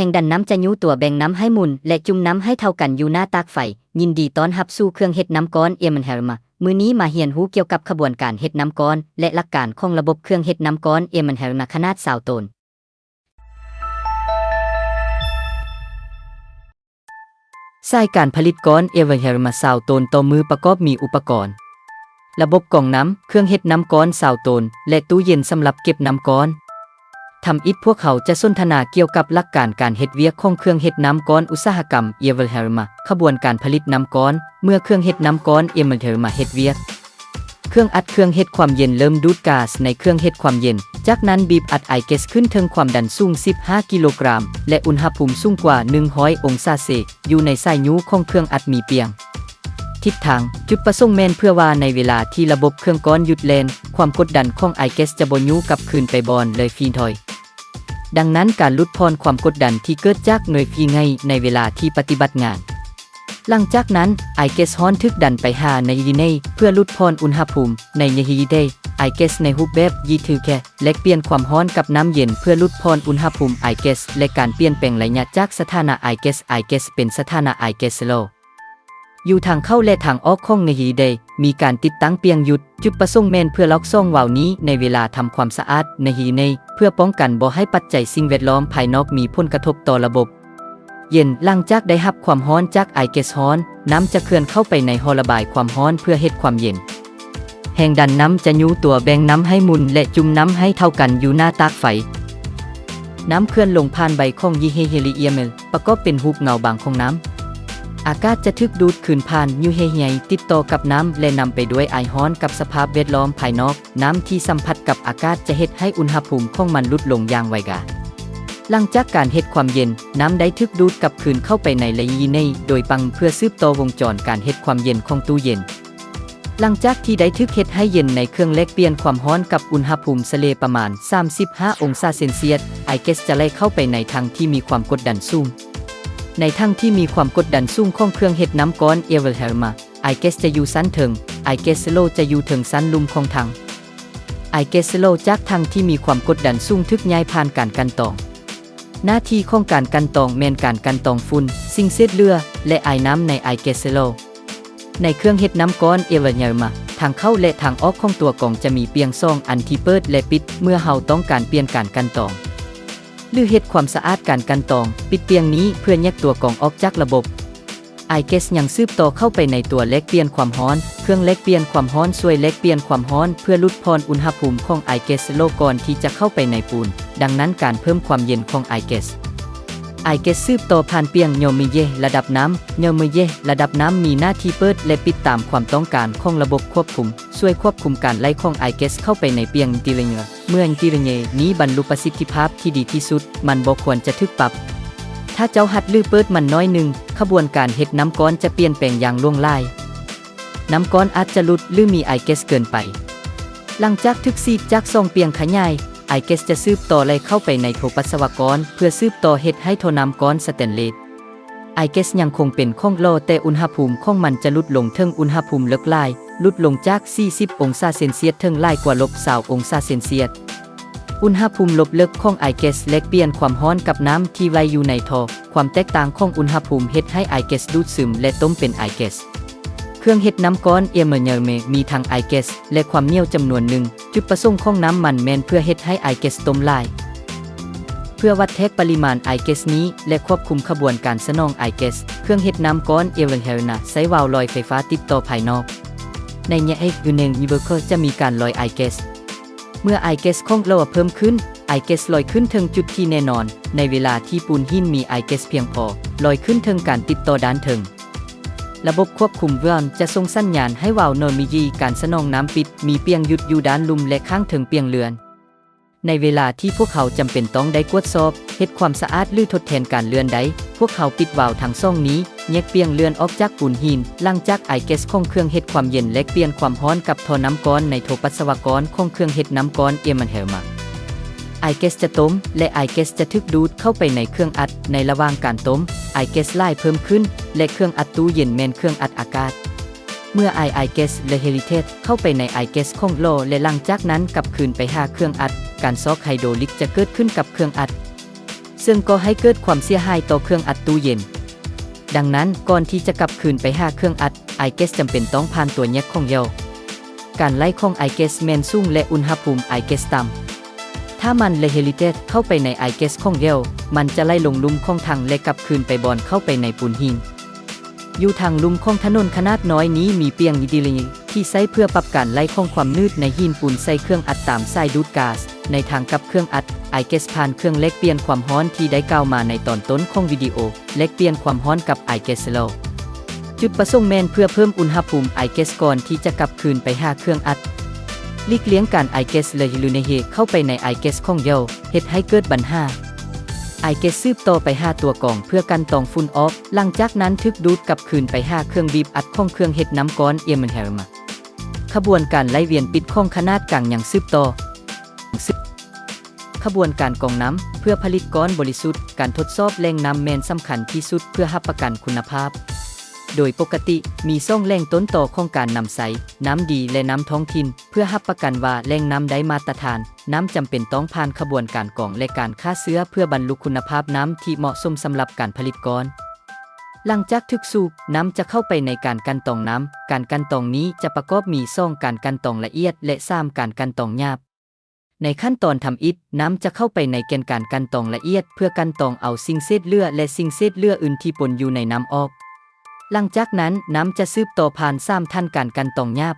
ແຮງດັນນ້ຳຈະຍູ້ຕົວແບ່ງນ້ຳໃຫ້ໝູນ ແລະ ຈຸ່ມນ້ຳໃຫ້ເທົ່າກັນຢູ່ໜ້າຕາກໄຟ. ຍິນດີຕ້ອນຮັບສູ່ເຄື່ອງເຮັດນ້ຳກ້ອນ Ewernhelm. ມື້ນີ້ມາຮຽນຮູ້ກ່ຽວກັບຂະບວນການເຮັດນ້ຳກ້ອນ ແລະ ຫຼັກການຂອງລະບົບເຄື່ອງເຮັດນ້ຳກ້ອນ Ewernhelm ຂະໜາດຊາວໂຕນ. ສາຍການຜະລິດກ້ອນ Ewernhelm ຊາວໂຕນຕໍ່ມື ປະກອບມີອຸປະກອນ ລະບົບກອງນ້ຳ, ເຄື່ອງເຮັດນ້ຳກ້ອນຊາວໂຕນ ແລະ ຕູ້ເຢັນສຳລັບເກັບນ້ຳກ້ອນ. ທຳອິດພວກເຮົາຈະສົນທະນາກ່ຽວກັບຫຼັກການການເຮັດວຽກຂອງເຄື່ອງເຮັດນ້ຳກ້ອນອຸດສາຫະກຳ Ewernhelm, ຂະບວນການຜະລິດນ້ຳກ້ອນ. ເມື່ອເຄື່ອງເຮັດນ້ຳກ້ອນ Ewernhelm ເຮັດວຽກ, ເຄື່ອງອັດເຄື່ອງເຮັດຄວາມເຢັນເລີ່ມດູດກາສໃນເຄື່ອງເຮັດຄວາມເຢັນ, ຈາກນັ້ນບີບອັດອາຍແກັສຂຶ້ນເຖິງຄວາມດັນສູງສິບຫ້າກິໂລກຣາມ ແລະ ອຸນຫະພູມສູງກວ່າໜຶ່ງຮ້ອຍອົງສາເຊ. ຢູ່ໃນສາຍຍູ້ຂອງເຄື່ອງອັດມີປ່ຽງທິດທາງ. ຈຸດປະສົງແມ່ນເພື່ອວ່າໃນເວລາທີ່ລະບົບເຄື່ອງກ້ອນຢຸດແລ່ນ, ຄວາມກົດດັນຂອງອາຍແກັສຈະບໍ່ຍູ້ກັບຄືນໄປບ່ອນເລີຍຟີດອຍ. ດັ່ງນັ້ນ, ການຫຼຸດຜ່ອນຄວາມກົດດັນທີ່ເກີດຈາກໜ່ວຍຟີໄງ່ໃນເວລາທີ່ປະຕິບັດງານ. ຫຼັງຈາກນັ້ນ, ອາຍແກັສຮ້ອນຖືກດັນໄປຫາໄນຮີເນ ເພື່ອຫຼຸດຜ່ອນອຸນຫະພູມ. ໃນຍາຮີເດ, ອາຍແກັສໃນຮູບແບບ G two K ແລກປ່ຽນຄວາມຮ້ອນກັບນ້ຳເຢັນເພື່ອຫຼຸດຜ່ອນອຸນຫະພູມອາຍແກັສ ແລະ ການປ່ຽນແປງໄລຍະຈາກສະຖານະອາຍແກັສ ອາຍແກັສ ເປັນສະຖານະອາຍແກັສໂລ. ຢູ່ທາງເຂົ້າ ແລະ ທາງອອກຂອງນາຮີເດ ມີການຕິດຕັ້ງປ່ຽງຢຸດ. ຈຸດປະສົງແມ່ນເພື່ອລັອກສອງວາວນີ້ໃນເວລາທຳຄວາມສະອາດນາຮີເນ ເພື່ອປ້ອງກັນບໍ່ໃຫ້ປັດໄຈສິ່ງແວດລ້ອມພາຍນອກມີຜົນກະທົບຕໍ່ລະບົບເຢັນ. ຫຼັງຈາກໄດ້ຮັບຄວາມຮ້ອນຈາກອາຍແກັສຮ້ອນ, ນ້ຳຈະເຄື່ອນເຂົ້າໄປໃນຫໍລະບາຍຄວາມຮ້ອນເພື່ອເຮັດຄວາມເຢັນ. ແຮງດັນນ້ຳຈະຍູ້ຕົວແບ່ງນ້ຳໃຫ້ໝູນ ແລະ ຈຸ່ມນ້ຳໃຫ້ເທົ່າກັນຢູ່ໜ້າຕາກໄຟ. ນ້ຳເຄື່ອນລົງຜ່ານໃບຂອງ Euhelium ປະກອບເປັນຮູບເງົາບາງຂອງນ້ຳ. ອາກາດຈະຖືກດູດຄືນຜ່ານ Euhelium ຕິດຕໍ່ກັບນ້ຳ ແລະ ນຳໄປດ້ວຍອາຍຮ້ອນກັບສະພາບແວດລ້ອມພາຍນອກ. ນ້ຳທີ່ສຳຜັດກັບອາກາດຈະເຮັດໃຫ້ອຸນຫະພູມຂອງມັນຫຼຸດລົງຢ່າງໄວກາ. ຫຼັງຈາກການເຮັດຄວາມເຢັນ, ນ້ຳໄດ້ຖືກດູດກັບຄືນເຂົ້າໄປໃນ Euhelium ໂດຍປັ່ງເພື່ອສືບຕໍ່ວົງຈອນການເຮັດຄວາມເຢັນຂອງຕູ້ເຢັນ. ຫຼັງຈາກທີ່ໄດ້ຖືກເຮັດໃຫ້ເຢັນໃນເຄື່ອງແລກປ່ຽນຄວາມຮ້ອນກັບອຸນຫະພູມສະເລ່ຍປະມານສາມສິບຫ້າອົງສາເຊນຊຽດ, ອາຍແກັສຈະໄຫຼເຂົ້າໄປໃນຖັງທີ່ມີຄວາມກົດດັນສູງ. ໃນຖັງທີ່ມີຄວາມກົດດັນສູງຂອງເຄື່ອງເຮັດນ້ຳກ້ອນ Ewernhelm, ອາຍແກັສຈະຢູ່ຊັ້ນເທິງ, ອາຍແກັສໂລຈະຢູ່ເທິງຊັ້ນລຸ່ມຂອງຖັງ. ອາຍແກັສໂລຈາກຖັງທີ່ມີຄວາມກົດດັນສູງຖືກຍ້າຍຜ່ານການກັ່ນຕອງ. ໜ້າທີ່ຂອງການກັ່ນຕອງແມ່ນການກັ່ນຕອງຝຸ່ນ, ສິ່ງເສດເຫຼືອ ແລະ ອາຍນ້ຳໃນອາຍແກັສໂລ. ໃນເຄື່ອງເຮັດນ້ຳກ້ອນ Ewernhelm, ທາງເຂົ້າ ແລະ ທາງອອກຂອງຕົວກອງຈະມີປ່ຽງສອງອັນທີ່ເປີດ ແລະ ປິດ ເມື່ອເຮົາຕ້ອງການປ່ຽນການກັ່ນຕອງ ຫຼື ເຮັດຄວາມສະອາດການກັ່ນຕອງ. ປິດປ່ຽງນີ້ເພື່ອແຍກຕົວກອງອອກຈາກລະບົບ. ອາຍແກັສຍັງສືບຕໍ່ເຂົ້າໄປໃນຕົວແລກປ່ຽນຄວາມຮ້ອນ. ເຄື່ອງແລກປ່ຽນຄວາມຮ້ອນຊ່ວຍແລກປ່ຽນຄວາມຮ້ອນເພື່ອຫຼຸດຜ່ອນອຸນຫະພູມຂອງອາຍແກັສໂລກ່ອນທີ່ຈະເຂົ້າໄປໃນປູນ. ດັ່ງນັ້ນ, ການເພີ່ມຄວາມເຢັນຂອງອາຍແກັສ, ອາຍແກັສສືບຕໍ່ຜ່ານປ່ຽງ Nulmeyje ລະດັບນ້ຳ. Nulmeyje ລະດັບນ້ຳມີໜ້າທີ່ເປີດ ແລະ ປິດຕາມຄວາມຕ້ອງການຂອງລະບົບຄວບຄຸມ, ຊ່ວຍຄວບຄຸມການໄຫຼຂອງອາຍແກັສເຂົ້າໄປໃນປ່ຽງ drainer. ເມື່ອ drainer ນີ້ບັນລຸປະສິດທິພາບທີ່ດີທີ່ສຸດ, ມັນບໍ່ຄວນຈະຖືກປັບ. ຖ້າເຈົ້າຮັດ ຫຼື ເປີດມັນໜ້ອຍໜຶ່ງ, ຂະບວນການເຮັດນ້ຳກ້ອນຈະປ່ຽນແປງຢ່າງຫຼວງຫຼາຍ. ນ້ຳກ້ອນອາດຈະຫຼຸດ ຫຼື ມີອາຍແກັສເກີນໄປ. ຫຼັງຈາກຖືກສີດຈາກຊ່ອງປ່ຽງຂະຫຍາຍ, ອາຍແກັສຈະສືບຕໍ່ໄຫຼເຂົ້າໄປໃນທໍ່ປັດສະວະກອນ ເພື່ອສືບຕໍ່ເຮັດໃຫ້ທໍ່ນ້ຳກ້ອນສະແຕນເລດ. ອາຍແກັສຍັງຄົງເປັນຂອງຫຼໍ່, ແຕ່ອຸນຫະພູມຂອງມັນຈະຫຼຸດລົງເຖິງອຸນຫະພູມເລິກຫຼາຍ, ຫຼຸດລົງຈາກສີ່ສິບອົງສາເຊນຊຽດເຖິງຫຼາຍກວ່າລົບຊາວອົງສາເຊນຊຽດ. ອຸນຫະພູມລົບເລິກຂອງອາຍແກັສແລກປ່ຽນຄວາມຮ້ອນກັບນ້ຳທີ່ໄຫວຢູ່ໃນທໍ່. ຄວາມແຕກຕ່າງຂອງອຸນຫະພູມເຮັດໃຫ້ອາຍແກັສດູດຊຶມ ແລະ ຕົ້ມເປັນອາຍແກັສ. ເຄື່ອງເຮັດນ້ຳກ້ອນ Ewernhelm ມີທັງອາຍແກັສ ແລະ ຄວາມໜຽວຈຳນວນໜຶ່ງ. ຈຸດປະສົງຂອງນ້ຳມັນແມ່ນເພື່ອເຮັດໃຫ້ອາຍແກັສຕົ້ມຫຼາຍ. ເພື່ອວັດແທກປະລິມານອາຍແກັສນີ້ ແລະ ຄວບຄຸມຂະບວນການສະໜອງອາຍແກັສ, ເຄື່ອງເຮັດນ້ຳກ້ອນ Ewernhelm ໃຊ້ວາວລອຍໄຟຟ້າຕິດຕໍ່ພາຍນອກ. ໃນ Nyaek Uneng Iberker ຈະມີການລອຍອາຍແກັສ. ເມື່ອອາຍແກັສຂອງຫຼໍ່ເພີ່ມຂຶ້ນ, ອາຍແກັສລອຍຂຶ້ນເຖິງຈຸດທີ່ແນ່ນອນ. ໃນເວລາທີ່ປູນຫີນມີອາຍແກັສພຽງພໍ, ລອຍຂຶ້ນເຖິງການຕິດຕໍ່ດ້ານເທິງ. ລະບົບຄວບຄຸມວຽນຈະສົ່ງສັນຍານໃຫ້ວາວໂນມີຈີການສະໜອງນ້ຳປິດ, ມີປ່ຽງຢຸດຢູ່ດ້ານລຸ່ມ ແລະ ຂ້າງເທິງປ່ຽງເລື່ອນ. ໃນເວລາທີ່ພວກເຮົາຈຳເປັນຕ້ອງໄດ້ກວດສອບ, ເຮັດຄວາມສະອາດ ຫຼື ທົດແທນການເລື່ອນໄດ້, ພວກເຮົາປິດວາວທັງສອງນີ້, ແຍກປ່ຽງເລື່ອນອອກຈາກປູນຫີນ. ຫຼັງຈາກອາຍແກັສຂອງເຄື່ອງເຮັດຄວາມເຢັນແລກປ່ຽນຄວາມຮ້ອນກັບທໍ່ນ້ຳກ້ອນໃນໂທປັດສະວະກອນຂອງເຄື່ອງເຮັດນ້ຳກ້ອນ Ewernhelm, ອາຍແກັສຈະຕົ້ມ ແລະ ອາຍແກັສຈະຖືກດູດເຂົ້າໄປໃນເຄື່ອງອັດ. ໃນລະຫວ່າງການຕົ້ມ, ອາຍແກັສໄຫຼເພີ່ມຂຶ້ນ ແລະ ເຄື່ອງອັດຕູ້ເຢັນແມ່ນເຄື່ອງອັດອາກາດ. ເມື່ອອາຍ ອາຍແກັສ ແລະ ເຮລິເທດ ເຂົ້າໄປໃນອາຍແກັສຂອງຫຼໍ່ ແລະ ຫຼັງຈາກນັ້ນກັບຄືນໄປຫາເຄື່ອງອັດ, ການຊອກໄຮໂດລິກຈະເກີດຂຶ້ນກັບເຄື່ອງອັດ. ເຊິ່ງກໍ່ໃຫ້ເກີດຄວາມເສຍຫາຍຕໍ່ເຄື່ອງອັດຕູ້ເຢັນ. ດັ່ງນັ້ນ, ກ່ອນທີ່ຈະກັບຄືນໄປຫາເຄື່ອງອັດ, ອາຍແກັສຈຳເປັນຕ້ອງຜ່ານຕົວແຍກຂອງເຢວ. ການໄຫຼຂອງອາຍແກັສແມ່ນສູງ ແລະ ອຸນຫະພູມອາຍແກັສຕ່ຳ. ຖ້າມັນໄຫຼເຮລິເຕດເຂົ້າໄປໃນອາຍແກັສຂອງເຢວ, ມັນຈະໄຫຼລົງລຸ່ມຂອງຖັງ ແລະ ກັບຄືນໄປບ່ອນເຂົ້າໄປໃນປູນຫີນ. ຢູ່ທາງລຸ່ມຂອງຖະໜົນຂະໜາດນ້ອຍນີ້ມີປ່ຽງດີລີທີ່ໃຊ້ເພື່ອປັບການໄຫຼຂອງຄວາມໜືດໃນຫີນປູນໃສ່ເຄື່ອງອັດຕາມສາຍດູດກາສ. ໃນທາງກັບເຄື່ອງອັດ, ອາຍແກັສຜ່ານເຄື່ອງແລກປ່ຽນຄວາມຮ້ອນທີ່ໄດ້ກ່າວມາໃນຕອນຕົ້ນຂອງວິດີໂອ, ແລກປ່ຽນຄວາມຮ້ອນກັບອາຍແກັສແລ້ວ. ຈຸດປະສົງແມ່ນເພື່ອເພີ່ມອຸນຫະພູມອາຍແກັສກ່ອນທີ່ຈະກັບຄືນໄປຫາເຄື່ອງອັດ. ຫຼີກລ່ຽງການອາຍແກັສໄຫຼເຮລິເຕດເຂົ້າໄປໃນອາຍແກັສຂອງເຢວ, ເຮັດໃຫ້ເກີດບັນຫາ. ອາຍແກັສສືບຕໍ່ໄປຫາຕົວກອງເພື່ອກັ່ນຕອງຝຸ່ນອອກ, ຫຼັງຈາກນັ້ນຖືກດູດກັບຄືນໄປຫາເຄື່ອງບີບອັດຂອງເຄື່ອງເຮັດນ້ຳກ້ອນເອເມນເຮລມາ. ຂະບວນການໄຫຼວຽນປິດຂອງຂະໜາດກາງຍັງສືບຕໍ່. ຂະບວນການກອງນ້ຳເພື່ອຜະລິດກ້ອນບໍລິສຸດ. ການທົດສອບແຫຼ່ງນ້ຳແມ່ນສຳຄັນທີ່ສຸດເພື່ອຮັບປະກັນຄຸນນະພາບ. ໂດຍປົກກະຕິມີສອງແຫຼ່ງຕົ້ນຕໍຂອງການນຳໃຊ້, ນ້ຳດີ ແລະ ນ້ຳທ້ອງຖິ່ນ. ເພື່ອຮັບປະກັນວ່າແຫຼ່ງນ້ຳໄດ້ມາດຕະຖານ, ນ້ຳຈຳເປັນຕ້ອງຜ່ານຂະບວນການກອງ ແລະ ການຂ້າເຊື້ອເພື່ອບັນລຸຄຸນນະພາບນ້ຳທີ່ເໝາະສົມສຳລັບການຜະລິດກ້ອນ. ຫຼັງຈາກຖືກສູບ, ນ້ຳຈະເຂົ້າໄປໃນການກັ່ນຕອງນ້ຳ. ການກັ່ນຕອງນີ້ຈະປະກອບມີ ສອງ ການກັ່ນຕອງລະອຽດ ແລະ ສາມ ການກັ່ນຕອງຫຍາບ. ໃນຂັ້ນຕອນທຳອິດ, ນ້ຳຈະເຂົ້າໄປໃນແກ່ນການກັ່ນຕອງລະອຽດ ເພື່ອກັ່ນຕອງເອົາສິ່ງເສດເຫຼືອ ແລະ ສິ່ງເສດເຫຼືອອື່ນທີ່ປົນຢູ່ໃນນ້ຳອອກ. ຫຼັງຈາກນັ້ນ, ນ້ຳຈະສືບຕໍ່ຜ່ານສາມຖັນການກັ່ນຕອງຫຍາບ.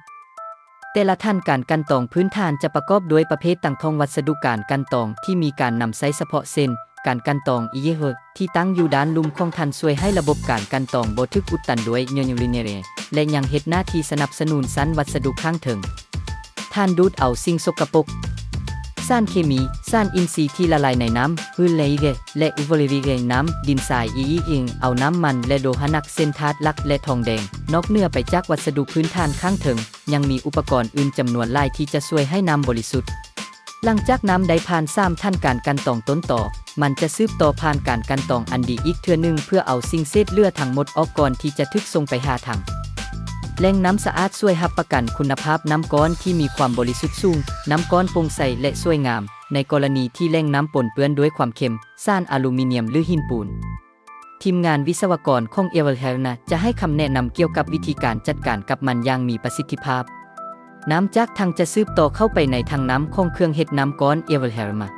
ແຕ່ລະຖັນການກັ່ນຕອງພື້ນຖານຈະປະກອບດ້ວຍປະເພດຕ່າງຂອງວັດສະດຸການກັ່ນຕອງທີ່ມີການນຳໃຊ້ສະເພາະ ເຊັ່ນ ການກັ່ນຕອງອີເຢເຮີ ທີ່ຕັ້ງຢູ່ດ້ານລຸ່ມຂອງຖັນຊ່ວຍໃຫ້ລະບົບການກັ່ນຕອງບໍ່ຖືກອຸດຕັນດ້ວຍເຫຍື່ອຍເຫຍື່ອຍ ແລະ ຍັງເຮັດໜ້າທີ່ສະໜັບສະໜູນຊັ້ນວັດສະດຸຂ້າງເທິງ. ຖັນດູດເອົາສິ່ງສົກກະປົກ, ສານເຄມີ, ສານອິນຊີທີ່ລະລາຍໃນນ້ຳ, ເຫຍື່ອຍເຫຍື່ອຍ ແລະ ອຸເຫຍື່ອຍເຫຍື່ອຍ, ນ້ຳ, ດິນຊາຍ, ອີອີອີງ, ເອົານ້ຳມັນ ແລະ ໂລຫະໜັກ ເຊັ່ນ ທາດຫຼັກ ແລະ ທອງແດງ. ນອກເໜືອໄປຈາກວັດສະດຸພື້ນຖານຂ້າງເທິງ, ຍັງມີອຸປະກອນອື່ນຈຳນວນຫຼາຍທີ່ຈະຊ່ວຍໃຫ້ນ້ຳບໍລິສຸດ. ຫຼັງຈາກນ້ຳໄດ້ຜ່ານສາມຖັນການກັ່ນຕອງຕົ້ນຕໍ, ມັນຈະສືບຕໍ່ຜ່ານການກັ່ນຕອງອັນດີອີກເທື່ອໜຶ່ງ ເພື່ອເອົາສິ່ງເສດເຫຼືອທັງໝົດອອກກ່ອນທີ່ຈະຖືກສົ່ງໄປຫາຖັງ. ແຫຼ່ງນ້ຳສະອາດຊ່ວຍຮັບປະກັນຄຸນນະພາບນ້ຳກ້ອນທີ່ມີຄວາມບໍລິສຸດສູງ, ນ້ຳກ້ອນໂປ່ງໃສ ແລະ ສວຍງາມ. ໃນກໍລະນີທີ່ແຫຼ່ງນ້ຳປົນເປື້ອນດ້ວຍຄວາມເຄັມ, ສານອາລູມີນຽມ ຫຼື ຫີນປູນ, ທີມງານວິສະວະກອນຂອງເອເວີເຮລນະຈະໃຫ້ຄຳແນະນຳກ່ຽວກັບວິທີການຈັດການກັບມັນຢ່າງມີປະສິດທິພາບ. ນ້ຳຈາກຖັງຈະສືບຕໍ່ເຂົ້າໄປໃນຖັງນ້ຳຂອງເຄື່ອງເຮັດນ້ຳກ້ອນເອເວີເຮລມາ.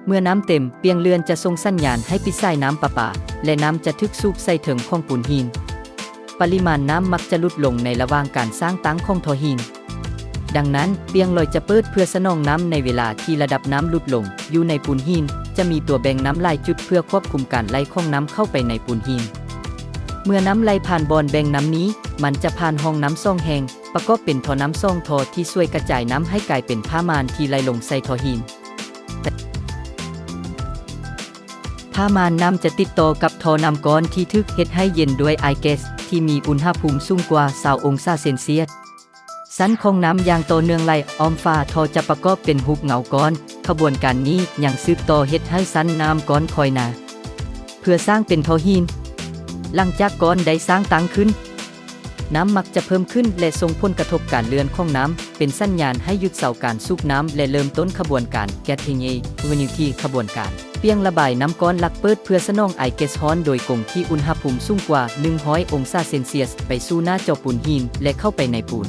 ເມື່ອນ້ຳເຕັມ, ປ່ຽງເລື່ອນຈະສົ່ງສັນຍານໃຫ້ປິດສາຍນ້ຳປະປາ ແລະ ນ້ຳຈະຖືກສູບໃສ່ເທິງຂອງປູນຫີນ. ປະລິມານນ້ຳມັກຈະຫຼຸດລົງໃນລະຫວ່າງການສ້າງຕັ້ງຂອງທໍ່ຫີນ. ດັ່ງນັ້ນ, ປ່ຽງລອຍຈະເປີດເພື່ອສະໜອງນ້ຳໃນເວລາທີ່ລະດັບນ້ຳຫຼຸດລົງ. ຢູ່ໃນປູນຫີນ, ຈະມີຕົວແບ່ງນ້ຳຫຼາຍຈຸດເພື່ອຄວບຄຸມການໄຫຼຂອງນ້ຳເຂົ້າໄປໃນປູນຫີນ. ເມື່ອນ້ຳໄຫຼຜ່ານບ່ອນແບ່ງນ້ຳນີ້, ມັນຈະຜ່ານຮ່ອງນ້ຳສອງແຫ່ງ, ປະກອບເປັນທໍ່ນ້ຳສອງທໍ່ທີ່ຊ່ວຍກະຈາຍນ້ຳໃຫ້ກາຍເປັນຜ້າມ່ານທີ່ໄຫຼລົງໃສ່ທໍ່ຫີນ. ຜ້າມ່ານນ້ຳຈະຕິດຕໍ່ກັບທໍ່ນ້ຳກ້ອນທີ່ຖືກເຮັດໃຫ້ເຢັນດ້ວຍອາຍແກັສທີ່ມີອຸນຫະພູມສູງກວ່າຊາວອົງສາເຊນຊຽດ. ຊັ້ນຂອງນ້ຳຢ່າງຕໍ່ເນື່ອງໄຫຼອ້ອມຝາທໍ່ຈະປະກອບເປັນຮູບເງົາກ້ອນ. ຂະບວນການນີ້ຍັງສືບຕໍ່ເຮັດໃຫ້ຊັ້ນນ້ຳກ້ອນຄ່ອຍໜາ ເພື່ອສ້າງເປັນທໍ່ຫີນ. ຫຼັງຈາກກ້ອນໄດ້ສ້າງຕັ້ງຂຶ້ນ, ນ້ຳມັກຈະເພີ່ມຂຶ້ນ ແລະ ສົ່ງຜົນກະທົບການເລື່ອນຂອງນ້ຳ, ເປັນສັນຍານໃຫ້ຢຸດເຊົາການສູບນ້ຳ ແລະ ເລີ່ມຕົ້ນຂະບວນການແກັດເຮງເອ ເວນິວທີ. ຂະບວນການປ່ຽງລະບາຍນ້ຳກ້ອນຫຼັກເປີດເພື່ອສະໜອງອາຍແກັສຮ້ອນໂດຍກົງທີ່ອຸນຫະພູມສູງກວ່າໜຶ່ງຮ້ອຍອົງສາເຊນຊຽສ ໄປສູ່ໜ້າຈໍປູນຫີນ ແລະ ເຂົ້າໄປໃນປູນ.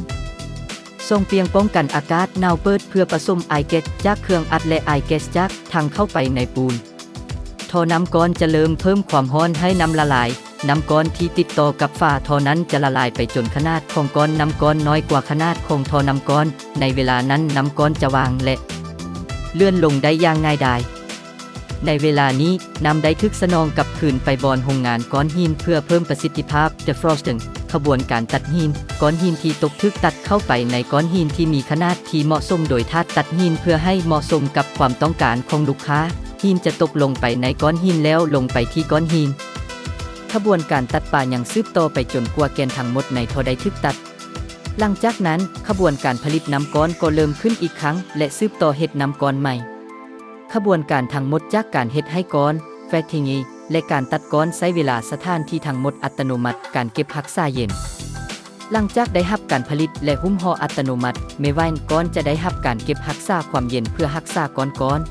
ສອງ ປ່ຽງປ້ອງກັນອາກາດໜາວເປີດເພື່ອປະສົມອາຍແກັສຈາກເຄື່ອງອັດ ແລະ ອາຍແກັສຈາກຖັງເຂົ້າໄປໃນປູນ. ທໍ່ນ້ຳກ້ອນຈະເລີ່ມເພີ່ມຄວາມຮ້ອນໃຫ້ນ້ຳລະລາຍ. ນ້ຳກ້ອນທີ່ຕິດຕໍ່ກັບຝາທໍ່ນັ້ນຈະລະລາຍໄປຈົນຂະໜາດຂອງກ້ອນນ້ຳກ້ອນນ້ອຍກວ່າຂະໜາດຂອງທໍ່ນ້ຳກ້ອນ. ໃນເວລານັ້ນນ້ຳກ້ອນຈະຫວ່າງ ແລະ ເລື່ອນລົງໄດ້ຢ່າງງ່າຍດາຍ. ໃນເວລານີ້, ນ້ຳໄດ້ຖືກສະໜອງກັບຄືນໄປບ່ອນໂຮງງານກ້ອນຫີນເພື່ອເພີ່ມປະສິດທິພາບ defrosting. ຂະບວນການຕັດຫີນ. ກ້ອນຫີນທີ່ຕົກຖືກຕັດເຂົ້າໄປໃນກ້ອນຫີນທີ່ມີຂະໜາດທີ່ເໝາະສົມໂດຍຖາດຕັດຫີນເພື່ອໃຫ້ເໝາະສົມກັບຄວາມຕ້ອງການຂອງລູກຄ້າ. ຫີນຈະຕົກລົງໄປໃນກ້ອນຫີນແລ້ວລົງໄປທີ່ກ້ອນຫີນ. ຂະບວນການຕັດປາຍັງສືບຕໍ່ໄປຈົນກວ່າແກ່ນທັງໝົດໃນທໍ່ໄດ້ຖືກຕັດ. ຫຼັງຈາກນັ້ນ, ຂະບວນການຜະລິດນ້ຳກ້ອນກໍເລີ່ມຂຶ້ນອີກຄັ້ງ ແລະ ສືບຕໍ່ເຮັດນ້ຳກ້ອນໃໝ່. ຂະບວນການທັງໝົດຈາກການເຮັດໃຫ້ກ້ອນ, fracking ແລະ ການຕັດກ້ອນໃຊ້ເວລາສະຖານທີ່ທັງໝົດອັດຕະໂນມັດ, ການເກັບຮັກສາເຢັນ. ຫຼັງຈາກໄດ້ຮັບການຜະລິດ ແລະ ຫຸ້ມຫໍ່ອັດຕະໂນມັດ, ແມ່ວາຍກ້ອນຈະໄດ້ຮັບການເກັບຮັກສາຄວາມເຢັນເພື່ອຮັກສາກ້ອນໆ.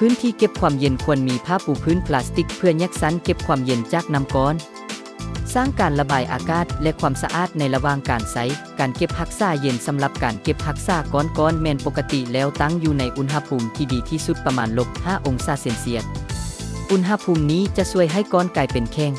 ພື້ນທີ່ເກັບຄວາມເຢັນຄວນມີຜ້າປູພື້ນພລາສຕິກເພື່ອແຍກຊັ້ນເກັບຄວາມເຢັນຈາກນ້ຳກ້ອນ. ສ້າງການລະບາຍອາກາດ ແລະ ຄວາມສະອາດໃນລະຫວ່າງການໃຊ້. ການເກັບຮັກສາເຢັນສຳລັບການເກັບຮັກສາກ້ອນກ້ອນແມ່ນປົກກະຕິແລ້ວຕັ້ງຢູ່ໃນອຸນຫະພູມທີ່ດີທີ່ສຸດປະມານລົບຫ້າອົງສາເຊນຊຽດ. ອຸນຫະພູມນີ້ຈະຊ່ວຍໃຫ້ກ້ອນກາຍເປັນແຂງ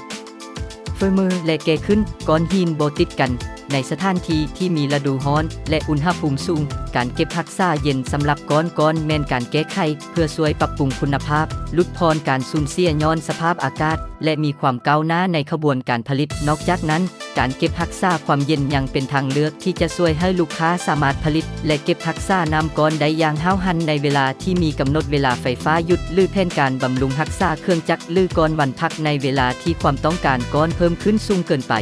ເຟີເມີ ແລະ ແກ່ຂຶ້ນ. ກ້ອນຫີນບໍ່ຕິດກັນ. ໃນສະຖານທີ່ທີ່ມີລະດູຮ້ອນ ແລະ ອຸນຫະພູມສູງ, ການເກັບຮັກສາເຢັນສຳລັບກ້ອນກ້ອນແມ່ນການແກ້ໄຂເພື່ອຊ່ວຍປັບປຸງຄຸນນະພາບ, ຫຼຸດຜ່ອນການສູນເສຍຍ້ອນສະພາບອາກາດ ແລະ ມີຄວາມກ້າວໜ້າໃນຂະບວນການຜະລິດ. ນອກຈາກນັ້ນ, ການເກັບຮັກສາຄວາມເຢັນຍັງເປັນທາງເລືອກທີ່ຈະຊ່ວຍໃຫ້ລູກຄ້າສາມາດຜະລິດ ແລະ ເກັບຮັກສານ້ຳກ້ອນໄດ້ຢ່າງຫ້າວຫັນໃນເວລາທີ່ມີກຳນົດ, ເວລາໄຟຟ້າຢຸດ ຫຼື ແຜນການບຳລຸງຮັກສາເຄື່ອງຈັກ ຫຼື ກ່ອນວັນພັກໃນເວລາທີ່ຄວາມຕ້ອງການກ້ອນເພີ່ມຂຶ້ນສູງເກີນໄປ.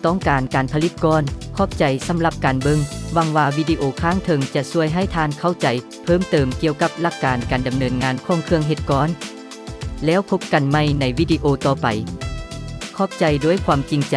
ຕ້ອງການການຜະລິດກ້ອນ. ຂອບໃຈສຳລັບການເບິ່ງ. ຫວັງວ່າວິດີໂອຂ້າງເທິງຈະຊ່ວຍໃຫ້ທ່ານເຂົ້າໃຈເພີ່ມເຕີມກ່ຽວກັບຫຼັກການການດຳເນີນງານຂອງເຄື່ອງເຮັດກ້ອນ. ແລ້ວພົບກັນໃໝ່ໃນວິດີໂອຕໍ່ໄປ. ຂອບໃຈດ້ວຍຄວາມຈິງໃຈ.